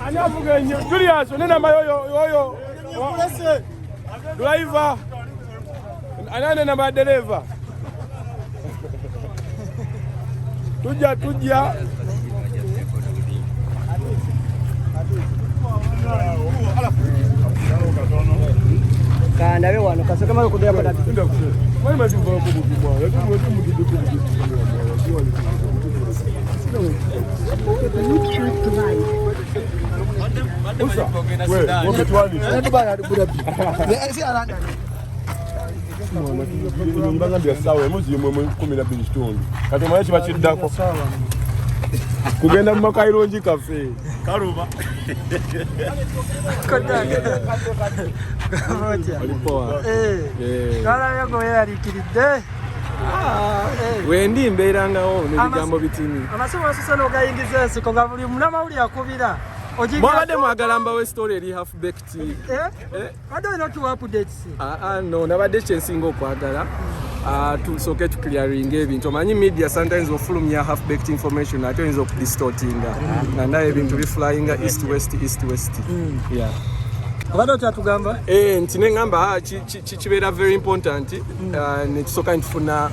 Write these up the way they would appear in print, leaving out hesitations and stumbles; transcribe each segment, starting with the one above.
Ani avuga ennyo? Julius, one namba yoyo yoyo. Driver. Ani ane namba ya dereva? Tujja tujja. Kandabe wano kasooke maze okubeerako na Bagambye essaawa emu zirimu 12:15. Kati omanye kiba kiddako kugenda mu makayirungi kaffe. Kaluba. Oli poa. Eh. Twalabye nga weeraliikiridde. Wendi mbeerangawo n'ebigambo bitini. Amasimu asuse n'ogayingiza ensiko nga buli munnamawulire akubira. Mwabadde mwagala mbawe story eri half baked. Badde olina otuwa updates. No, nabadde kyensinga okwagala tusooke tuclearinga ebintu. Omanyi media sometimes ofulumya half baked information ate oyinza okudistortinga nga ndaba ebintu biflyinga east west east west. Yeah. Obadde okyatugamba? Nti neŋŋamba kibeera very important netusooka nitufuna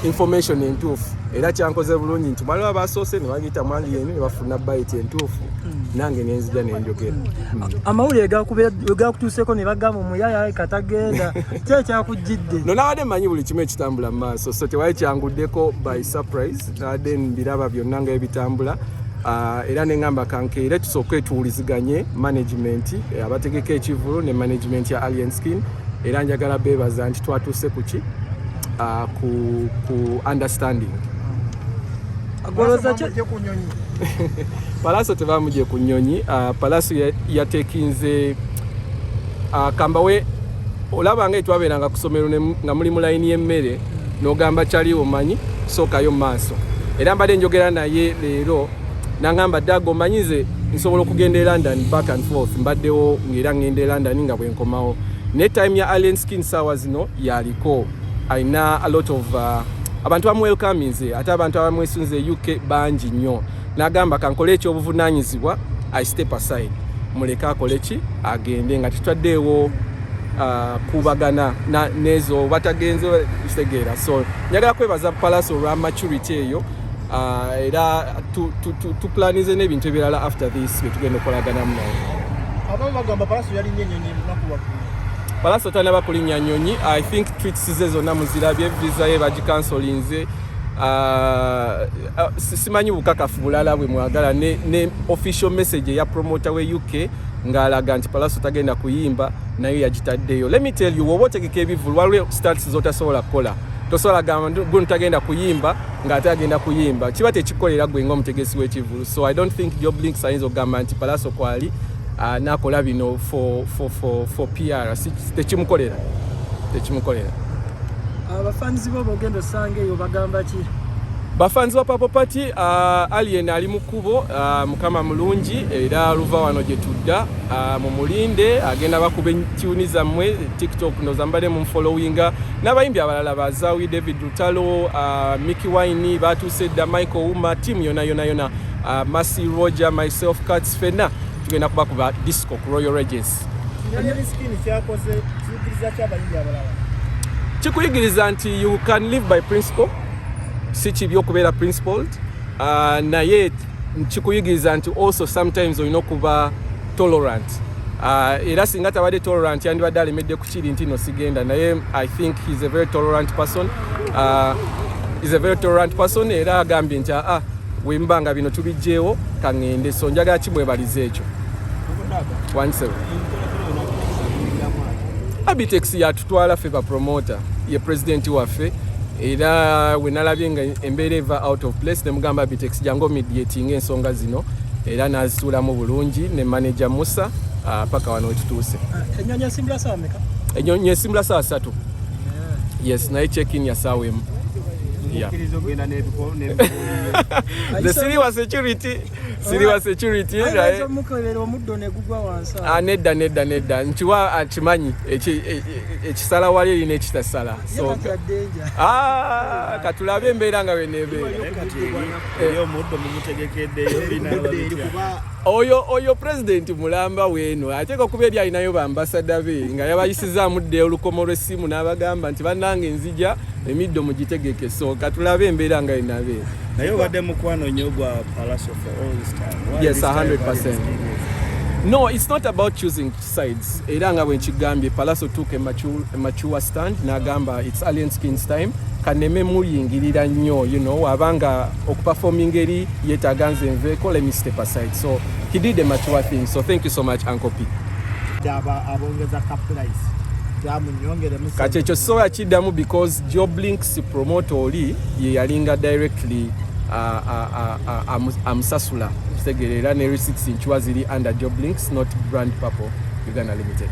information entuufu era kyankoze bulungi nti mwaliwo abasoose ne bagiyita mwaliyeni ne bafuna bayiti entuufu nange nenzija nenjogera. Amawulire gakutuuseeko ne bagamba omuyaya katagenda ki ekyakujjidde? No, nabadde mmanyi buli kimu ekitambula mu maaso, so tewali kyanguddeko by surprise. Nabadde mbiraba byonna nga ebitambula. Era neŋŋamba kankeere tusooke tuwuliziganye management abategeka ekivulu ne management ya Alien Skin, era njagala beebaza nti twatuuse ku ki ku understanding. Agoloza ki? Palaso tebamugye ku nnyonyi. Palaso yatekinze kambawe olaba nga etwabeeranga ku ssomero nga muli mu layini y'emmere n'ogamba kyali omanyi sookayo mu maaso. Era mbadde njogera naye leero n'angamba, "Dago, omanyi nze nsobola okugenda e London back and forth, mbaddewo ng'era ngenda e London nga bwe nkomawo." Ne time ya Alien Skin saawa zino yaliko alina a lot of abantu bamuwelcominze, ate abantu abamwesunze e UK bangi nnyo. N'agamba, "Kankole ekyobuvunaanyizibwa, I step aside, muleke akole ki, agende," nga tetwaddeewo kubagana nezo batagenze kitegeera. So njagala kwebaza Palaso olwa maturity eyo. Era tuplanize n'ebintu ebirala after this byetugenda okukolaganamu naye. Abamu bagamba Palaso yalinnya ennyonyi lunaku lwaggulo. Palaso tanaba kulinnya nnyonyi. I think tweets ze zonna muzirabye, visa ye bagikansolinze. Simanyi bukakafu bulala bwe mwagala ne official message eya promoter we UK ng'alaga nti Palaso tagenda kuyimba nayo yagitaddeyo. Let me tell you, woba otegeka ebivulu waliwo stats z'otasobola kukola. Tosobola gamba guno tagenda kuyimba ng'ate agenda kuyimba, kiba tekikolera gwe ng'omutegesi w'ekivulu. So I don't think Job Links ayinza okugamba nti Palaso kwali nakola bino for PR. Tekimukolera, tekimukolera. Abafanzi bo bogenda osanga eyo bagamba ki? Bafanzi ba Papo Party, Alien ali mu kkubo. Mukama mulungi, era luva wano gye tudda mumulinde, agenda bakuba entuni zammwe TikTok noza mbadde mumufollowinga n'abayimbi abalala bazawi David Lutalo, Mickey Wine batuuse dda, Michael Uma, team yona yona yona, Mercy Roger, myself, Cats, fenna tugenda kubakuba disco ku Royal Regency. Alien Skin kyakoze kiyigiriza ki abayimbi abalala? Kikuyigiriza nti you can live by principle. Si kibi okubeera principled, naye kikuyigiriza nti also sometimes olina okuba tolerant. Era singa tabadde tolerant yandibadde alemedde ku kiri nti no sigenda, naye I think he's a very tolerant person. He's a very tolerant person era agambye nti, "Aa, wemba nga bino tubijjeewo, kaŋŋende." So njagala kimwebaliza ekyo. 17 Abitex yatutwala ffe bapromota, ye president waffe, era we nalabye nga embeera eva out of place nemugamba, "Abitex, jangu mediating ensonga zino," era nazituulamu bulungi ne manager Musa, paka wano wetutuuse. Ennyonyi esimbula saa meka? Enyonyi esimbula saa 3, yes, naye check in ya saawa 1. Yeah. Mukkiriza ogenda n'ebiko n'ebiko. Nze siri wa security, siri wa security naye Omukebera omuddo ne gugwa wansi awo. Ah, nedda, nedda, nedda, nkiwa akimanyi ekisala wali eri n'ekitasala. Ye So kati addenja. ah, katulabe embeera nga bweneebeera. Naye kati eri omuddo mumutegekeddeyo, binaaba bitya? Oyo president mulamba weeno ateeka okuba eri alinayo bambasada be nga yabayisizaamu dde olukomo lw'essimu n'abagamba nti bannange, nzija, emiddo mugitegeke. So katulabe embeera nga yenabeera. Naye obadde mukwano nnyo gwa Palaso for all this time. Why Yes, this time 100%. Alien Skin? No, it's not about choosing sides. Era nga bwe nkigambye, Palaso took a mature stand n'agamba it's Alien Skin's time, kaneme muyingirira nnyo, abanga okuperforming eri yeetaaga nze nveeko, let me step aside. So he did a mature thing, so thank you so much, Uncle P. Aba abongeza ka price kyamunyongeremu. Kati ekyo sisobola kiddamu because Job Links promoter oli ye yalinga directly amusasula, kitegeera? Era ne receipts nkiwa ziri under Job Links, not Brand Purple Uganda Limited.